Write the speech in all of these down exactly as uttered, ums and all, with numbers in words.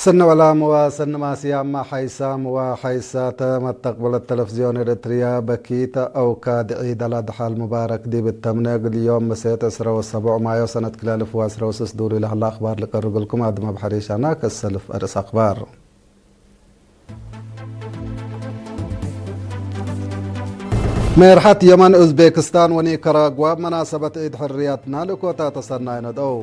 ሰኒ ወላም ወሰኒ ማስያማ ሓይሳም ወሓይሳተ መተቅብለት ተለፍዝዮን ኤረትርያ በኪት አውካድ ዒድ አልአድሓ አልሙባረክ ዲብ እተምነ እግል ዮም ምሴት ዕስረ ወሰቡዕ ማዮ ሰነት ክልኤ አልፍ ወዕስረ ወስስ ዱር ለሀለ አክባር ልቀርብ እግልኩም። አድመ ብሐሪሻና ከሰልፍ አርእስ አክባር። ሜርሐት የመን፣ ኡዝቤክስታን ወኒከራጓ እብ መናሰበት ዒድ ሕርያትና ልእኮታተ ሰናይ ነድአው።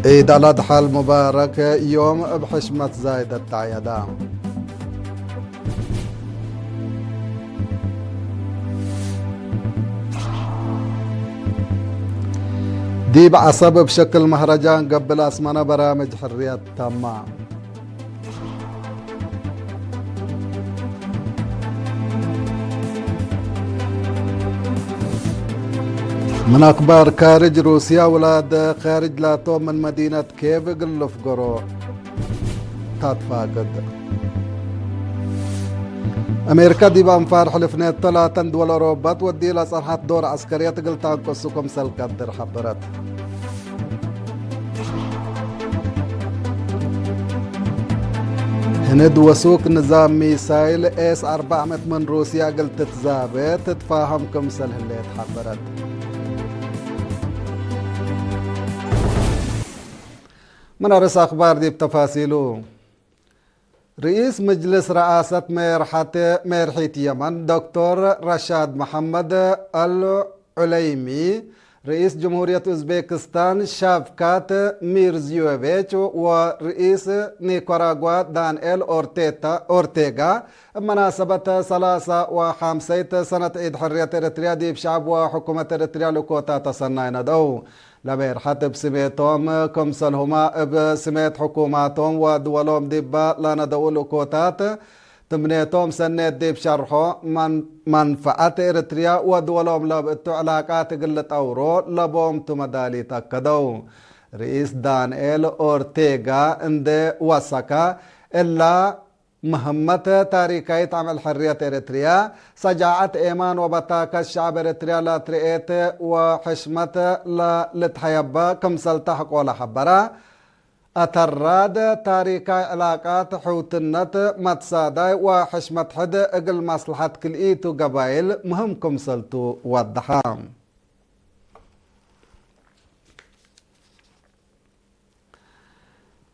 ዒድ አልአድሓ አልሙባረክ ዮም እብ ሕሽመት ዛይደት ተዐየዳ። ዲብ ዐሰብ እብ ሸክል መህረጃን ገብእ አስመነ በራምጅ ሕርየት ተማ። ምን አክባር ካርጅ፣ ሩስያ ውላድ ካርጅ ላቶም ምን መዲነት ኬቭ እግል ልፍገሮ ተትፋቅድ። አሜሪካ ዲብ አንፋር ሕልፍ ኔቶ ላተን ድወል አውሮበት ወዲብ ለጸንሐት ዶር ዐስከርየት እግል ተአንቅሱ ክምሰል ቀድር ሐበረት። ህንድ ወሱክ ንዛም ሚሳይል ኤስ አርበዕ ምእት ምን ሩስያ እግል ትትዛቤ ትትፋሀም ክምሰል ህሌት ሐበረት። ምን አርእስ አክባር ዲብ ተፋሲሉ። ርኢስ ምጅልስ ረአሰት ሜርሐት፣ ሜርሒት የመን ዶክቶር ረሻድ መሐመድ አል ዑለይሚ፣ ርኢስ ጅምሁርየት ኡዝቤክስታን ሻፍካት ሚርዝዮቬች ወርኢስ ኒኮራጓ ዳንኤል ኦርቴታ፣ ኦርቴጋ፣ እብ መናሰበት ሰላሳ ወሐምሰይት ሰነት ዒድ ሕርየት ኤረትርያ ዲብ ሸዐብ ወሕኩመት ኤረትርያ ልእኮታተ ሰናይ ነድአው። ለሜርሐት እብ ስሜቶም፣ ክምሰልሁመ እብ ስሜት ሕኩማቶም ወድወሎም ዲበ ለነደኡ ልእኮታት፣ ትምኔቶም ሰኔት ዲብ ሸርሖ፣ መን-፣ መንፈዐት ኤረትርያ ወድወሎም ለብእቱ ዕላቃት እግል ልጠውሮ ለቦም ቱ መዳሊት አከደው። ርኢስ ዳንኤል ኦርቴጋ እንዴ ወሰከ፣ እላ ምህመት ታሪካይት አምዕል ሕርየት ኤረትርያ፣ ሰጃዐት ኤማን ወበታከት ሸዐብ ኤረትርያ ለትርኤት ወሕሽመት ለልትሀየበ ክምሰል ተሐቆለ ሐበረ። አተራድ ታሪካይ ዕላቃት፣ ሕውትነት፣ መትሳዳይ ወሕሽመት ሕድ እግል መስለሐት ክልኢቱ ገባይል ምህም ክምሰልቱ ወደሐ።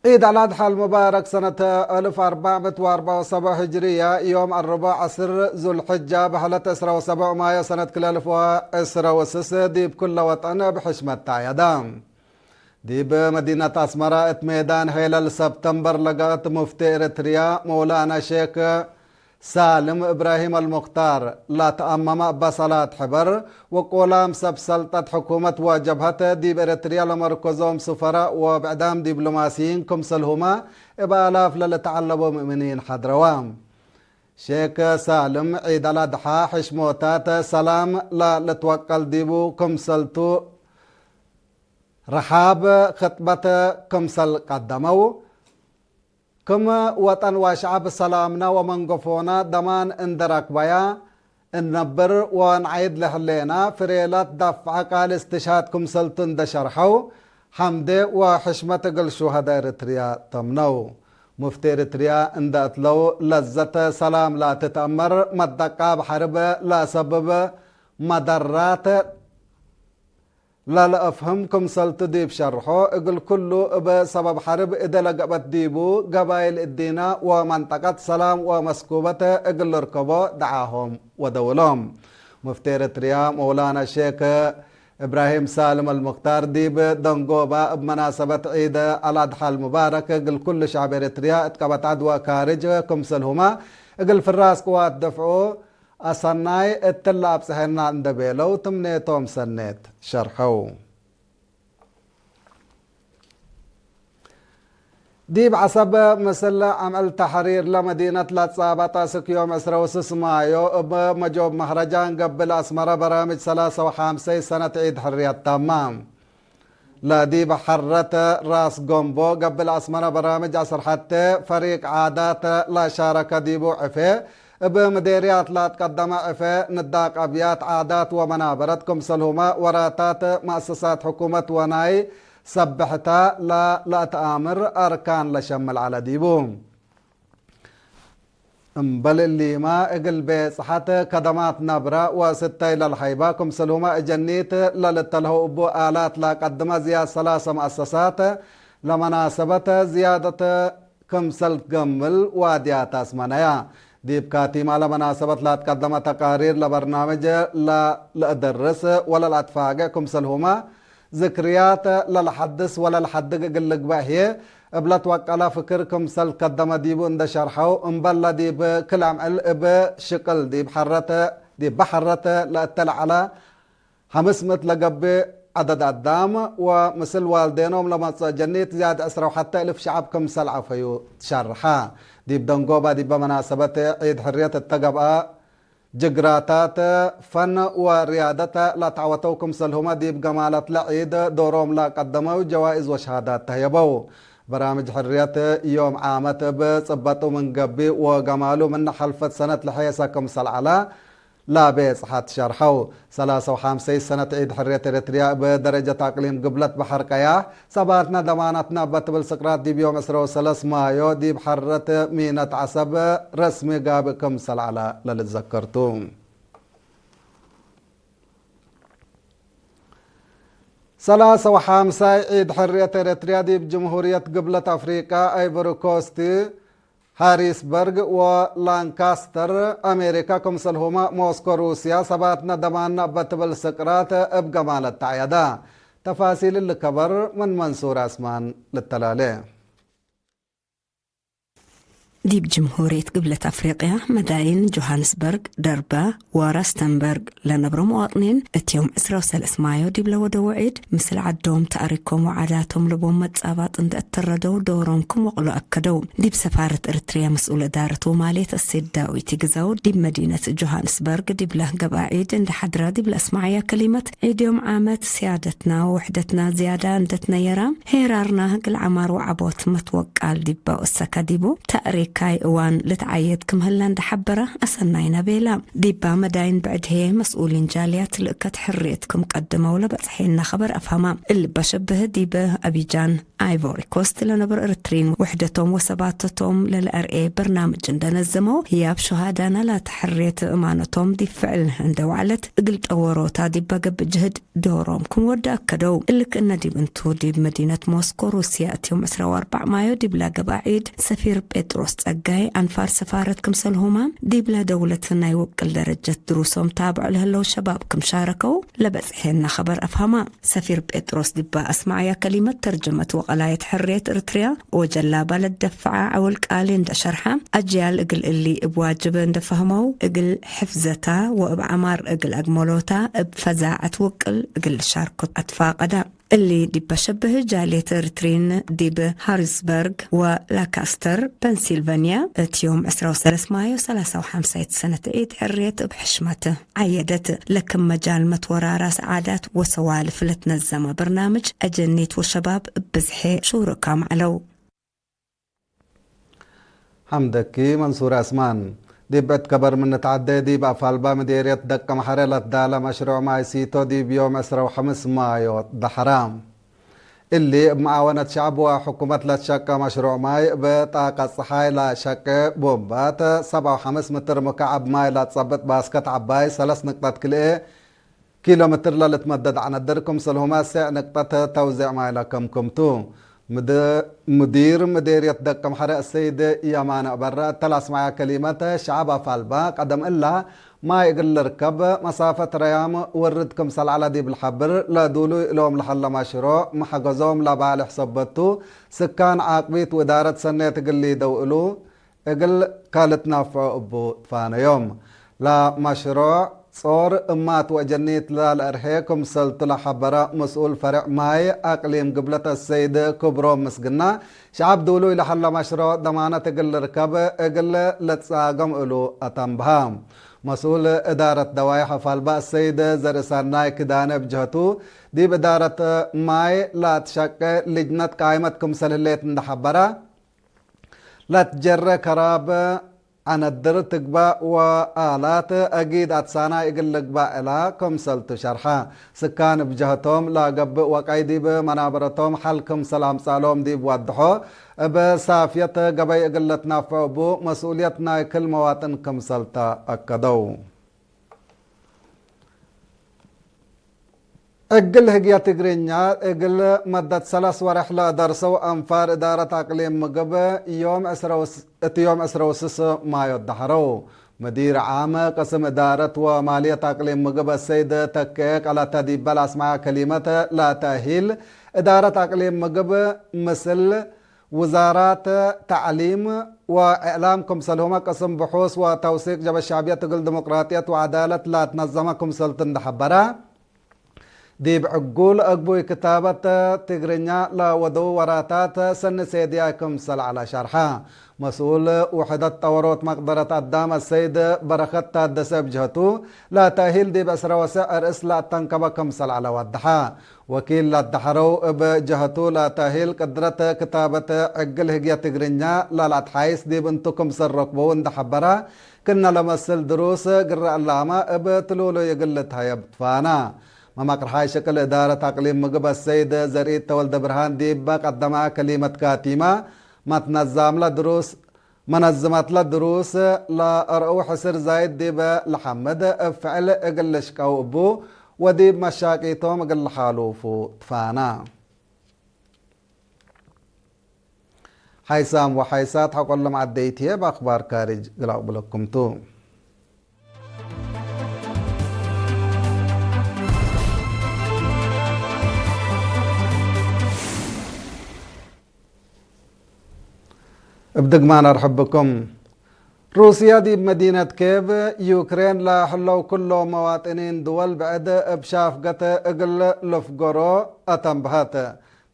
ዒድ አልአድሓ አልሙባረክ ሰነት አልፍ አርበዕ ምእት ወአርበዕ ወሰቡዕ ህጅርያ፣ ዮም አርበዕ ዐስር ዙልሕጃ፣ በሐለት ዕስረ ወሰቡዕ ማዮ ሰነት ክልኤ አልፍ ወዕስረ ወስስ ዲብ ኩለ ወጠን እብ ሕሽመት ተዐየዳ። ዲብ መዲነት አስመራ እት ሜዳን ሔለል ሰብተምበር ለገአት ሙፍቲ ኤረትርያ መውላና ሼክ ሳልም እብራሂም አልሙክታር ለተአመመ እበ ሰላት ሕበር ወቆላም ሰብ ሰልጠት ሕኩመት ወጀብሀት ዲብ ኤረትርያ ለመርኮዞም ሱፈራ ወብዕዳም ዲብሎማሲይን ክምሰልሁመ እብ አላፍ ለልትዐለቦ ሙእምኒን ሐድረወ። ሼክ ሳልም ዒድ አልአድሓ ሕሽሞታት ሰላም ለልትወቀል ዲቡ ክምሰልቱ ረሓብ ክጥበት ክምሰል ቀደመው። ክም ወጠን ወሸዐብ ሰላምነ ወመንገፎነ ደማን እንዴ ረክበያ እንነብር ወነዐይድ ለህሌነ፣ ፍሬ ለትደፍዐ ቃል እስትሽሃድ ክምሰልቱ እንዴ ሸርሐው፣ ሐምዴ ወሕሽመት እግል ሹሀደ ኤረትርያ ተምነው። ሙፍቲ ኤረትርያ እንዴ አትለው፣ ለዘት ሰላም ለትትአመር፣ መደቃብ ሐርብ ለአሰብብ መደራት ለለአፍህም ክምሰልቱ ዲብ ሸርሖ፣ እግል ኩሉ እብ ሰበብ ሐርብ እዴ ለገብአት ዲቡ ገባይል እዲነ ወመንጠቀት ሰላም ወመስኩበት እግል ልርከቦ ደዓሆም ወደውሎም። ሙፍቲ ኤረትርያ መውላና ሼክ እብራሂም ሳልም አልሙክታር ዲብ ደንጎባ እብ መናሰበት ዒድ አልአድሓ አልሙባረክ እግል ኩሉ ሸዕብ ኤረትርያ እት ቀበት ዐድ ወካርጅ ክምሰልሁመ እግል ፍራስ ቅዋት ደፍዑ አሰናይ እትለ አብጽሐና እንዴ ቤለው ትምኔቶም ሰኔት ሸርሐው። ዲብ ዐሰብ ምስል አምዕል ተሕሪር ለመዲነት ለትጻበጠ አስክ ዮም ዕስረ ወስስ ማዮ እብ መጆብ መህረጃን ገብእ ለአስመረ በራምጅ ሰላሰ ወሐምሰይ ሰነት ዒድ ሕርየት ተመ። ለዲብ ሐረት ራስ ጎምቦ ገብእ ለአስመረ በራምጅ ዐስር ሐቴ ፈሪቅ ዓዳት ለሻረከ ዲቡ ዕፌ እብ ምዴርያት ላትቀደመ ዕፌ ንዳቅ አብያት ዓዳት ወመናበረት ክምሰልሁመ ወራታት መአሰሳት ሕኩመት ወናይ ሰብሕተ ለለአትአምር አርካን ለሸምል ዐለ ዲቡ። እምበል እሊመ፣ እግል ቤጽሐት ከደማት ነብረ ወስተይ ለልሀይባ ክምሰልሁመ እጀኒት ለልተልሀው እቡ አላት ለቀድመ ዝያድ ሰላሰ መአሰሳት፣ ለመናሰበት ዝያደት ክምሰል ትገምል ዋድያት አስመነያ። ዲብ ካቲማ ለመናሰበት ለአትቀደመ ተቃሪር ለበርናምጅ ለለአደርስ ወለለአትፋጌ ክምሰልሁመ ዝክርያት ለለሐድስ ወለለሐድግ እግል ልግበእ ህዬ፣ እብ ለትወቀለ ፍክር ክምሰል ትከደመ ዲቡ እንደ ሸርሐው፣ እምበል ለዲብ ክል አምዕል እብ ሽቅል ዲብ ሐረት፣ ዲብ በሐረት ለእተ ለዐለ ሐምስ ምእት ለገብእ ዐደድ አዳም ወምስል ዋልዴኖም ለመጽኦ ጀኒት ዝያድ ዕስራ ወሐተ እልፍ ሸዐብ ክምሰል ዐፈዩ ትሸርሐ። ዲብ ደንጎባ ዲበ መናሰበት ዒድ ሕርየት እተ ገብአ፣ ጅግራታት ፈን ወርያደት ለተዐወተው ክምሰልሁመ ዲብ ገማለትለ ዒድ ዶሮም ለቀደመው ጀዋይዝ ወሸሃዳት ተህየበው። በራምጅ ሕርየት ዮም ዓመት እብ ጽበጡ ምን ገብእ ወገማሉ ምነ ሐልፈት ሰነት ለሐየሰ ክምሰል ዐለ ለቤጽሐት ሸርሐው። ሰላሰ ወሐምሰይ ሰነት ዒድ ሕርየት ኤረትርያ እብ ደረጀት አቅሊም ግብለት በሐር ቀያሕ ሰባትነ ደማናትነ እበ ትብል ስቅራት ዲብ ዮም ዕስራ ወሰለስ ማዮ ዲብ ሐረት ሚነት ዐሰብ ረስሚ ጋብእ ክምሰል ዐለ ለልትዘከር ቱ። ሰላሰ ወሐምሳይ ዒድ ሕርየት ኤረትርያ ዲብ ጅምሁርየት ግብለት አፍሪቃ፣ አይቮሪ ኮስት፣ ሃሪስበርግ ወላንካስተር አሜሪካ፣ ክምሰልሁመ ሞስኮ ሩስያ፣ ሰባትነ ደማንነ እበ ትብል ስቅራት እብ ገማለት ተዐየደ። ተፋሲል እሊ ከበር ምን መንሱር አስማን ልተላሌ። ዲብ ጅምሁርየት ግብለት አፍሪቅያ፣ መዳይን ጆሃንስበርግ፣ ደርባ ወራስተንበርግ ለነብሮ መዋጥኒን፣ እት ዮም ዕስራ ወሰለስ ማዮ ዲብ ለወደው ዒድ፣ ምስል ዐዶም፣ ተእሪኮም ወዓዳቶም ለቦም መጻባጥ እንደ እተረደው ዶሮም ክም ወቅሎ አከደው። ዲብ ሰፋረት ኤረትርያ መስኡል እዳረት ወማልየት እሴት ዳዊት ይግዛው፣ ዲብ መዲነት ጆሃንስበርግ ዲብለ ገብአ ዒድ እንደ ሐድራ ዲብ ለአስመዐያ ከሊመት፣ ዒድ ዮም ዓመት፣ ሲያደትና ወውሕደትና ዝያዳ እንደ ትነየራ፣ ሄራርና እግል ዐማር ወዐቦት መትወቃል ዲበ ወሰከ ዲቡ፣ ተእሪካይ እዋን ልትዓየድ ክም ህለ እንደ ሐበረ፣ አሰናይነ ቤላ። ዲባ መዳይን ብዕድ ህዬ መስኡሊን ጃልያት ልእከት ሕርየት ክም ቀድመው ለበጽሐነ ኸበር አፍሀማ። እሊ በሸብህ ዲብ አቢጃን፣ አይቮሪ ኮስት ለነብር ኤረትሪን ውሕደቶም ወሰባተቶም ለለአርኤ በርናምጅ እንደ ነዘመው፣ ህያብ ሹሃዳና ላተ ሕርየት እማነቶም ዲብ ፍዕል እንደ ወዐለት፣ እግል ጠወሮታ ዲበ ገብእ ጅህድ ዶሮም ክም ወደ አከደው። እሊ ክእነ ዲብ እንቱ፣ ዲብ መዲነት ሞስኮ ሩስያ እት ዮም ዕስራ ወአርበዕ ማዮ ዲብላ ገብአ ዒድ፣ ሰፊር ጴጥሮስ ጸጋይ፣ አንፋር ሰፋረት ክምሰልሁመ ዲብላ ደውለት ናይ ውቅል ደረጀት ድሩሶም ታብዖ ለህለው ሸባብ ክም ሻረከው ለበጽሐነ ኸበር አፍሀማ። ሰፊር ጴጥሮስ ዲባ አስመዐያ ከሊመት ተርጀመት ወቀላየት ሕርየት ኤረትርያ ወጀላባ ለትደፈዐ ዐውል ቃሊ እንደ ሸርሐ፣ አጅያል እግል እሊ እብ ዋጅብ እንደ ፈህመው፣ እግል ሕፍዘታ ወእብ ዐማር እግል አግመሎታ እብ ፈዛዐት ውቅል እግል ልሻርኮ አትፋቀደ። እሊ ዲበ ሸብህ ጃልየት ኤረትሪን ዲብ ሃሪስበርግ ወላካስተር፣ ፐንሲልቨንያ፣ እት ዮም ዕስራ ወሰለስ ማዮ ሰላሳ ወሐምሳይት ሰነት ዒድ ሕርየት እብ ሕሽመት ዐየደት። ለክም መጃል መትወራራስ ዓዳት ወሰዋልፍ ለትነዘመ በርናምጅ፣ አጀኒት ወሸባብ እብ ብዝሒ ሹርካም ዐለው። ሐምደኪ መንሱር አስማን። ዲብ ዕድ ከበር ምን ንትዐዴ፣ ዲብ አፋልባ ምዴርየት ደቀምሐረ ለትዳለ መሽሩዕ ማይ ሲቶ ዲብ ዮም ዕስራ ወሐምስ ማዮ ደሐራ። እሊ እብ መዓወነት ሸዕብ ወሕኩመት ለትሸቄ መሽሩዕ ማይ፣ እብ ጣቀት ጸሓይ ለሸቄ ቦምባት ሰብዓ ወሐምስ ምትር ሙካዕብ ማይ ለትጸብጥ ባስከት ዐባይ ሰለስ ንቅጠት ክልኤ ኪሎ ምትር ለልትመደድ ዐነድር ክምሰልሁመ፣ ሴዕ ንቅጠት ተውዜዕ ማይ ለከምክም ቱ። ምድ-፣ ሙዲር ምዴርየት ደቀምሐረ አሰይድ የማነ አበራ እተ ለአስመዐ ከሊመት፣ ሸዐብ አፋልባ ቀደም እላ ማይ እግል ልርከብ መሳፈት ረያም ውርድ ክምሰል ዐለ ዲብ ልሐብር፣ ለዱሉይ እሎም ለሀለ መሽሮዕ መሐገዞም ለባልሕ ሰበት ቱ፣ ስካን ዓቅቢት ወእዳረት ሰኔት እግል ሊደው እሉ፣ እግል ከልትናፍዖ እቡ ትፋነዮም። ለመሽሮዕ ጾር እማት ወአጀኒት ለለአርሄ ክምሰልቱ ለሐበረ መስኡል ፈሬዕ ማይ አቅሊም ግብለት አሰይድ ክብሮም ምስግና፣ ሸዐብ ዱሉይ ለሀለ መሽሮዕ ደማነት እግል ልርከብ እግል ልትጻገም እሉ አተንብሀ። መስኡል እዳረት ደዋይሕ አፋልባ አሰይድ ዘርእሰናይ ክዳነ እብ ጀህቱ፣ ዲብ እዳረት ማይ ለትሸቄ ልጅነት ቃይመት ክምሰል ህሌት እንደ ሐበረ፣ ለትጀረ ከራብ አነድር ትግባእ ወአላት አጊድ አትሳናይ እግል ልግባእ እላ ክምሰልቱ ሸርሐ። ስካን እብ ጀህቶም ለገብእ ወቀይ ዲብ መናበረቶም ሐል ክምሰል አምጻሎም ዲብ ወድሖ፣ እብ ሳፍየት ገበይ እግል ልትናፈዕ እቡ መስኡልየት ናይ ክል መዋጥን ክምሰል ተአከደው። እግል ህግየ ትግርኛ እግል መደት ሰለስ ወሬሕ ለደርሰው አንፋር እዳረት አቅሊም ምግብ ዮም ዕስረ ወስ-፣ እት ዮም ዕስረ ወስስ ማዮ ደሐረው። መዲር ዓም ቅስም እዳረት ወማልየት አቅሊም ምግብ አሰይድ ተኬ ቀለተ ዲበ ለአስመዐ ከሊመት፣ ለተእሂል እዳረት አቅሊም ምግብ ምስል ውዛራት ተዕሊም ወእዕላም ክምሰልሁመ ቅስም ብሑስ ወተውሲቅ ጀበ ሸዕብየት እግል ዲሞቅራጥየት ወዐዳለት ለትነዘመ ክምሰልቱ እንደ ሐበረ፣ ዲብ ዕጉል አግቡይ ክታበት ትግርኛ ለወደው ወራታት ሰኒ ሴድያይ ክምሰል ዐለ ሸርሐ። መስኡል ውሕደት ጠወሮት መቅደረት አዳም አሰይድ በረከት ታደሰ እብ ጀህቱ፣ ለተእሂል ዲብ ዕስረ ወሰዕ ርእስ ለአተንከበ ክምሰል ዐለ ወደሐ። ወኪል ለአደሐረው እብ ጀሀቱ፣ ለተእሂል ቅድረት ክታበት ዕግል ህግየ ትግርኛ ለለአትሓይስ ዲብ እንቱ ክምሰል ረክበው እንደ ሐበረ፣ ክነ ለመስል ድሩስ ግረ እላመ እብ ትሉሉይ እግል ልትሀየብ ትፋነ። መመቅርሓይ ሽቅል እዳረት አቅሊም ምግብ አሰይድ ዘርኢት ተወልደ ብርሃን ዲብ ቀደመ ከሊመት ካቲመ፣ መትነዛምለ ድሩስ መነዝመትለ ድሩስ ለአርአው ሕስር ዛይድ ዲበ ለሐምድ፣ እብ ፍዕል እግል ልሽቀው እቡ ወዲብ መሻቂቶም እግል ለሓሉፉ ትፋና። ሓይሳም ወሓይሳት ሐቆሎም ዐደይት ህዬ፣ በአክባር ካርጅ እግል አቅብለኩም ቱ። እብ ድግማን አርሕብኩም። ሩስያ ዲብ መዲነት ኬቭ ዩክሬን ለህለው ኩሎም መዋጥኒን ድወል ብዕድ እብ ሻፍገት እግል ልፍገሮ አተንብሀት።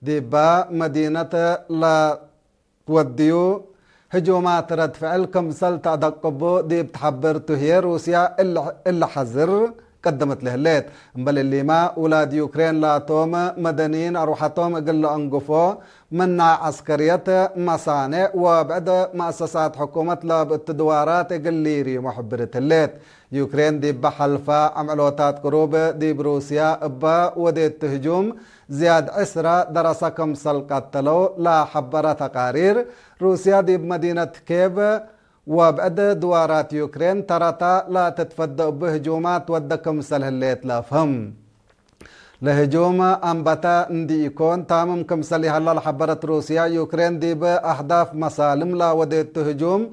ዲባ መዲነት ለ ትወድዩ ህጁማት ረድ ፍዕል ክምሰል ተአደቅቡ ዲብ ተሐብር ቱ ህዬ፣ ሩስያ እለ፣ እለ ሐዝር ቀደመት ለህሌት። እምበል እሊመ፣ ውላድ ዩክሬን ላቶም መደኒን አርወሐቶም እግል ለአንግፎ፣ ምን ናይ ዐስከርየት፣ መሳኔዕ ወብዕድ መአሰሳት ሕኩመት ለእብ እቱ ድዋራት እግል ሊርዩሞ ሕብርት ህሌት። ዩክሬን ዲበ ሐልፈ አምዕሎታት ቅሩብ ዲብ ሩስያ እበ ወዴቱ ህጁም ዝያድ ዕስረ ደረሰ ክምሰል ቀተለው ለሐበረ ተቃሪር፣ ሩስያ ዲብ መዲነት ኬቭ ወብዕድ ድዋራት ዩክሬን ተረታ ለትትፈደ እቡ ህጁማት ወደ ክምሰል ህሌት ለአፍህም። ለህጁም አንበተ እንዲ ኢኮን፣ ታምም ክምሰል ይሀላ ለሐበረት ሩስያ፣ ዩክሬን ዲብ አህዳፍ መሳልም ለወዴቱ ህጁም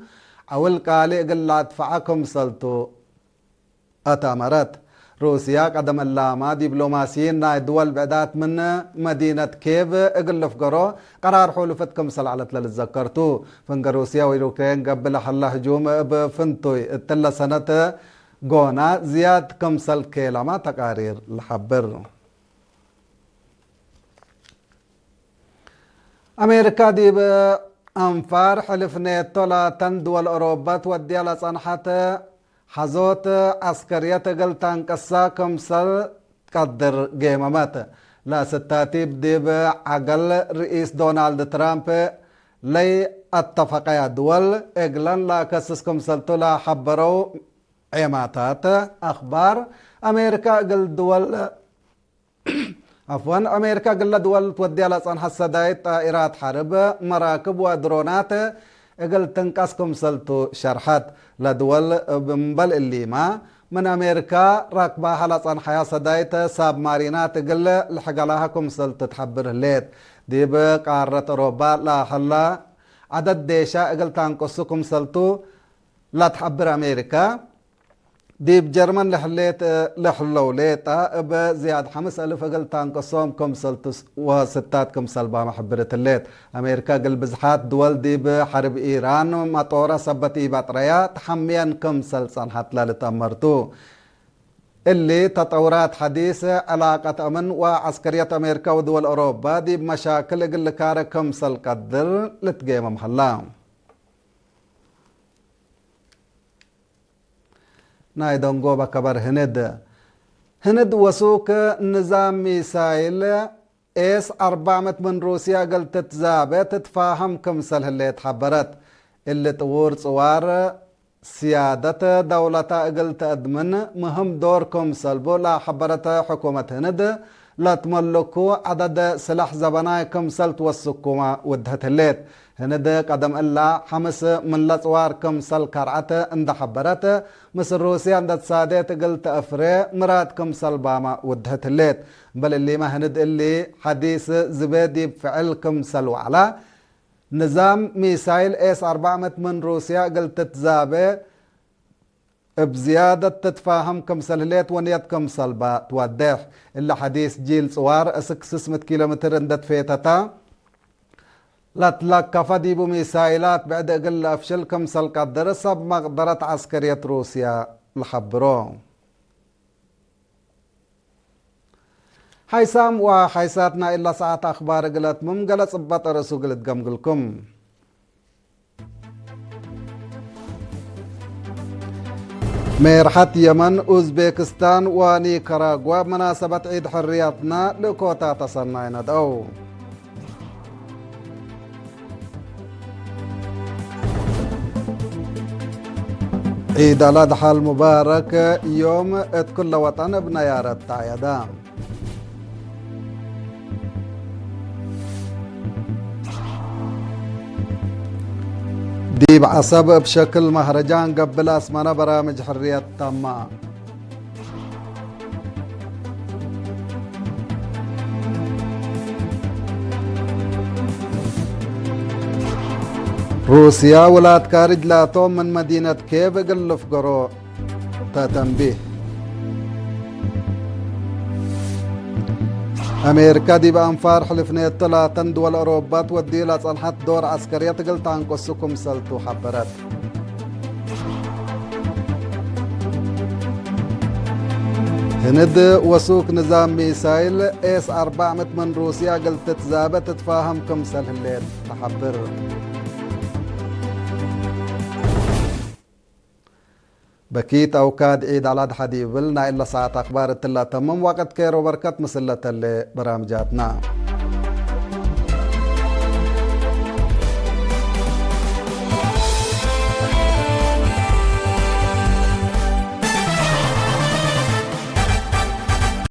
ዐውል ቃሊ እግል ለአድፈዐ ክምሰልቱ አትአመረት። ሩስያ ቀደም እላመ ዲብሎማሲይን ናይ ድወል ብዕዳት ምን መዲነት ኬቭ እግል ልፍገሮ ቀራር ሑሉፍት ክምሰል ዐለት ለልትዘከር ቱ። ፍንገ ሩስያ ወዩክሬን ገብእ ለሀላ ህጁም እብ ፍንቱይ እትለ ሰነት ጎና ዝያድ ክምሰል ኬለመ ተቃሪር ለሐብር። አሜሪካ ዲብ አንፋር ሕልፍ ኔቶ ላተን ድወል ኦሮባ ትወድያ ለጸንሐት ሐዞት ዐስከርየት እግል ተንቅሳ ክምሰል ትቀድር ጌመመት። ለስታቲብ ዲብ ዐገል ርኢስ ዶናልድ ትራምፕ ለይአተፈቀያ ድወል እግለን ለአከስስ ክምሰልቱ ለሐበረው ዔማታት አክባር፣ አሜሪካ እግል ድወል ዐፍወን፣ አሜሪካ እግለ ድወል ትወድያ ለጸንሐት ሰዳይት ጣኢራት ሐርብ፣ መራክብ ወድሮናት እግል ትንቀስ ክምሰልቱ ሸርሐት። ለድወል እብ እምበል እሊመ፣ ምን አሜሪካ ረክባሀ ለጸንሐያ ሰዳይት ሳብማሪናት እግል ልሕገላሀ ክምሰልቱ ትሐብር ህሌት። ዲብ ቃረት ኦሮባ ለሀላ ዐደድ ዴሻ እግል ታንቅሱ ክምሰልቱ ለትሐብር አሜሪካ፣ ዲብ ጀርመን ለህሌት ለህለው ሌጣ እብ ዝያድ ሐምስ አልፍ እግል ታንቅሶም ክምሰልቱ ወስታት ክምሰልባመ ሕብርት ህሌት። አሜሪካ እግል ብዝሓት ድወል ዲብ ሐርብ ኢራን መጦረ ሰበት ኢበጥረያ ተሐምየን ክምሰል ጸንሐት ለልትአመር ቱ። እሊ ተጠውራት ሐዲስ ዕላቀት አምን ወዐስከርየት አሜሪካ ወድወል ኦሮባ ዲብ መሻክል እግል ልካረ ክምሰል ቀድር ልትጌመም ሀላ። ናይ ደንጎበ ከበር ህንድ። ህንድ ወሱክ ንዛም ሚሳይል ኤስ አርበዕ ምእት ምን ሩስያ እግል ትትዛበ ትትፋሀም ክምሰል ህሌት ሐበረት። እሊ ጥዉር ጽዋር ስያደት ደውለታ እግል ተአድምን ምህም ዶር ክምሰል ቡ ለሐበረት ሕኩመት ህንድ፣ ለትመልኩ ዐደድ ስላሕ ዘበናይ ክምሰል ትወስኩመ ውድህት ህሌት። ህንድ ቀደም እላ ሐምስ ምን ለጽዋር ክምሰል ከርዐት እንደ ሐበረት፣ ምስል ሩስያ እንደ ትሳዴት እግል ተአፍሬ ምራድ ክምሰል ባመ ውድህት ህሌት። እምበል እሊመ ህንድ እሊ ሐዲስ ዝቤ ዲብ ፍዕል ክምሰል ወዐላ፣ ንዛም ሚሳይል ኤስ አርበዕ ምእት ምን ሩስያ እግል ትትዛቤ እብ ዝያደት ትትፋሀም ክምሰል ህሌት ወንየት ክምሰል ባ ትወዴሕ። እሊ ሐዲስ ጂል ጽዋር እስክ ስስ ምእት ኪሎ ሜትር እንደ ትፌተታ፣ ለትለከፈ ዲቡ ሚሳይላት ብዕድ እግል ለአፍሽል ክምሰል ቀድር ሰብ መቅደረት ዐስከርየት ሩስያ ለሐብሮ። ሓይሳም ወሓይሳት ናይ እለ ሰዓት አኽባር እግል አትምም፣ ገሌ ጽበጥ አርእሱ እግል እትገምግልኩም። ሜርሐት የመን፣ ኡዝቤክስታን ወኒከራጓ እብ መናሰበት ዒድ ሕርያትና ልእኮታተ ሰናይ ነድአው። ዒድ አልአድሓ አልሙባረክ ዮም እት ኩለ ወጠን እብ ነያረት ተዐየደ። ዲብ ዐሰብ እብ ሸክል መህረጃን ገብእ ለአስመረ በራምጅ ሕርየት ተመ። ሩስያ ውላድ ካርጅ ላቶም ምን መዲነት ኬቭ እግል ልፍገሮ ተተንቢህ። አሜሪካ ዲብ አንፋር ሕልፍ ኔቶ ላተን ድወል አውሮፓ ትወድዩ ለጸንሐት ዶር ዐስከርየት እግል ተአንቅሱ ክምሰልቱ ሐበረት። ህንድ ወሱክ ንዛም ሚሳይል ኤስ አርበዕ ምእት ምን ሩስያ እግል ትትዛበ ትትፋሀም ክምሰል ህሌት ተሐብር። በኪት አውካድ ዒድ አልአድሐ ዲብል ናይ እለ ሰዓት አክባር እትለ ተምም። ወቅት ኬር ወበርከት ምስል ለተሌ በራምጃትና።